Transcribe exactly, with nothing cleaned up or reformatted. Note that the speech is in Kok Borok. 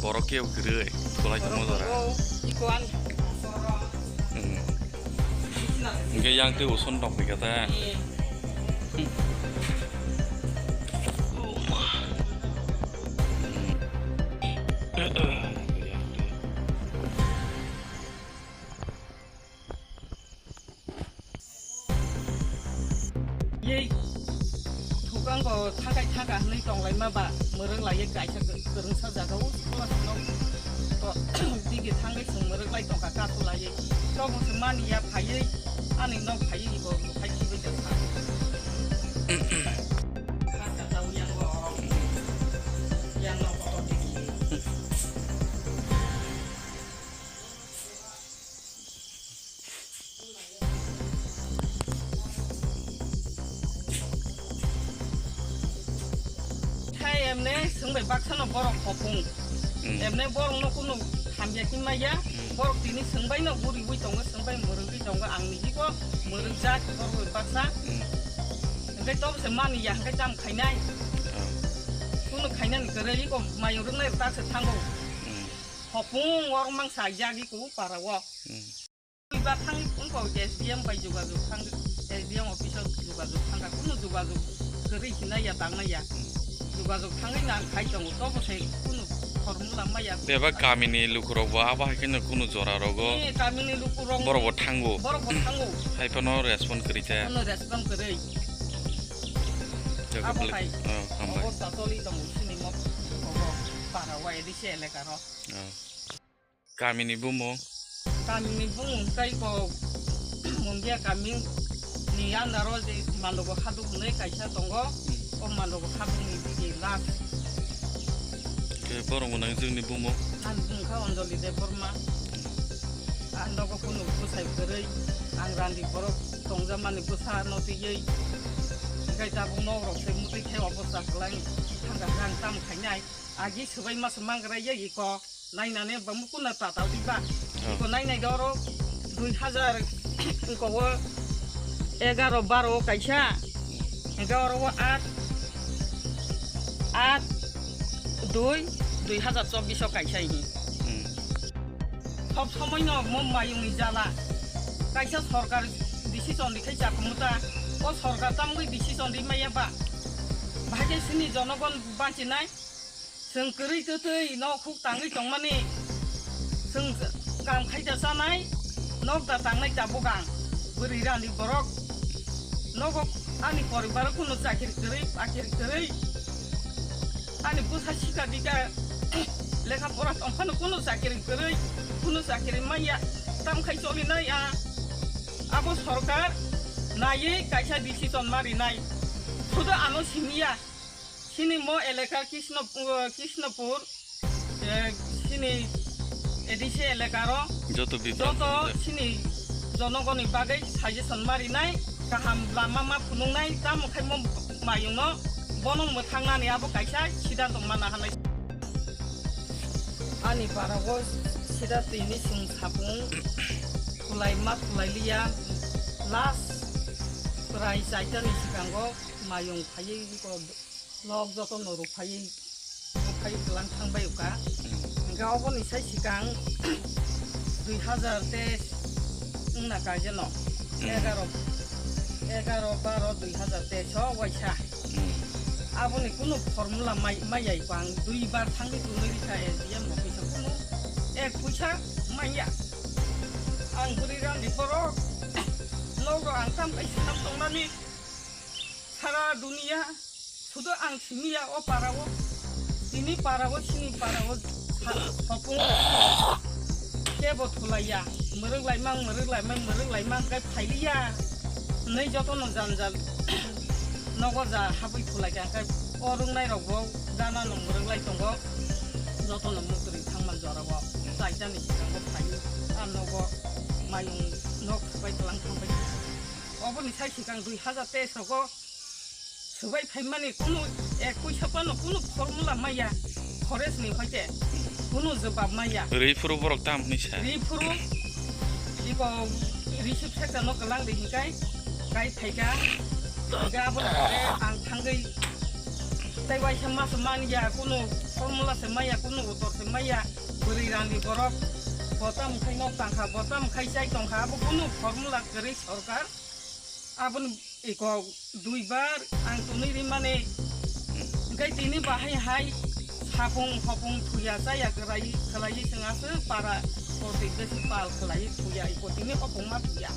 Borok kebo kwrwi, thulai tongma jora. Iko ani. Hmm. Hingke yang tei uson tong phaikha ta. Yei thukango thakai thaka hwnwi tonglaima ba mwrwk laiwi kaisa kwrwngsa jagao school-o to digi thangwi chwng mwrwk lai tongkha kasu laiwi. Tobwswk mani ya phaiwi ani nok phaiwi bo bukhai khibi tongkha. Kha kha tau yang bo oro. Yang nok oro digi. Hai emne swngbai baksano borok hopung. Hmm. Emne borokno kunu hamya khe maya. Hmm. Borok tini swngbaino guriwi tongo, swngbai mwrwgwi tongo, ang nijibo mwrwkjak borok bai baksa. Hmm. Hwnkhe tobose mani ya hwnkhe tamo khainai. Ah. Kunu khainani kwrwi iko mayung rwknai rok taksa thango. Hmm. Hopung oro mangsa jagwi kubu para o. Hmm. Ba thang wngkha S D M bai jogajog thang, S D M office o jogajog thangkha, kunu jogajog kwrwi hinai ya tangnai ya. Hmm. Jogajog thangwi nang khai tongo, tobo se kunu formula maya. Bebak kamini lukurok bo abo hai kheno kunu jora rogo. Ni kamini lukurok borok bo thango. Borok bo thango. Hai phano respond kwrwi ta. Kunu respond kwrwi. Jaga abo bele-, hai oh, hambai. Obosta toli tongo sini mok, obo para wa edisi eleka ro. Oh. Kamini bumung? Kamini bumung tei ko Mundia kami ni andaro je Mandogo Khaduk hinwi kaisa tongo. Hmm. O Mandogo Khaduk ni bini last. Khe borok bo nang jwngni bumung? Ang bumung kha Anjali Debbarma. Ang nogo kunu bwsai kwrwi, ang randi borok tongjakmani bwsa no twiwi. Hwnkhe tabuk nok rok se mwtwi khe obosta kwlai thangkha khe ang tamo khainai. Agi swbai masa mangra ye iko. Nainani bamukuna tata diba. Oh. Iko nainai doro dui hajar iko o egaro baro o kaisa. Iko oro o aat, aat, dui, dui hajar chobbish o kaisa ini. Hmm. Sob somoi no mo mayung ni jala. Kaisa sorkar decision di khai chakumuta. O sorkar tamgwi decision di maya ba. Bahai sini jonogon bachinai. Chwng kwrwi twtwi nok huk tangwi tongmani, chwng kam khaida chanai, nok da tangnai tabuk ang, bwrwi rani borok. Nogo ani poribaro kunu chakiri kwrwi, bakiri kwrwi, ani bwsa sika dika lekha pora tongphano kunu chakiri kwrwi, kunu chakiri manya, tam khai cholinai ang. Abo sorkar naiwi kaisa decision ma rinai, sudu ano simiya. Chini mo eleka Krishno-, Krishnopur, eh, chini A D C eleka ro joto bipra joto chini jonogoni bagwi suggestion ma rinai, kaham lama ma phunuknai, tamo khai mo mayung no bono mwthangnani abo kaisa siddhanto mana hanai. Ani para o sida tini chwng sapung khulai ma khulai liya, last prai chaitani sikango mayung phaiwi ko nok joto no rwphaiwi, rwphaiwi kwlang thangbai wkha. Hmm. Hwnkhe oboni sai sikang dui hajar teis wngna kaijeno. Hmm. Egaro, egaro, baro, dui hajar teis o waisa. Hmm. Aboni kunu formula mai, maiya iko ang dui bar thangwi tonwi rikha S D M office o kunu ek puisa maiya. Ang bwrwi rani borok nokro ang tam bai swnam tongnani. Sara duniya sudu ang simiya o para o, tini para o, sini para o, sa-, sopung kebo thulaiya, mwrwk laimang, mwrwk laimang, mwrwk laimang, khe phailiya, hwnwi jotono janjal nogo ja habwi thulaikha, khe o rwngnairokbo ganano mwrwk lai tongo, jotono muktwi thangma jorao, chaitani sikango phaiwi, a nogo mayung nok bai twlang thangbai. Oboni sai sikang dui hajar teis rogo swbai phaimani kunu ek puisa phano kunu formula maya, forest ni hoite kunu jobab maya. Rwi phuru borok tam hwnwi sa. Rwi phuru iko receive sekta no kwlang ri hinkai kai phaika ga abo ang thangwi Tai waisa mas manya, kunu formula se maya, kunu utor se maya. Bwrwi rani borok botam khai nok tangkha, botam khai chai tongkha, abo kunu formula kwrwi sorkar. Aboni iko duibar ang tonwi rimani. Hingke tini bahai hai sapung hopung thuya chaya kwrai khwlaiwi chwng aswk para kosi besi pal khwlaiwi thuya, iko tini hopung ma thuya.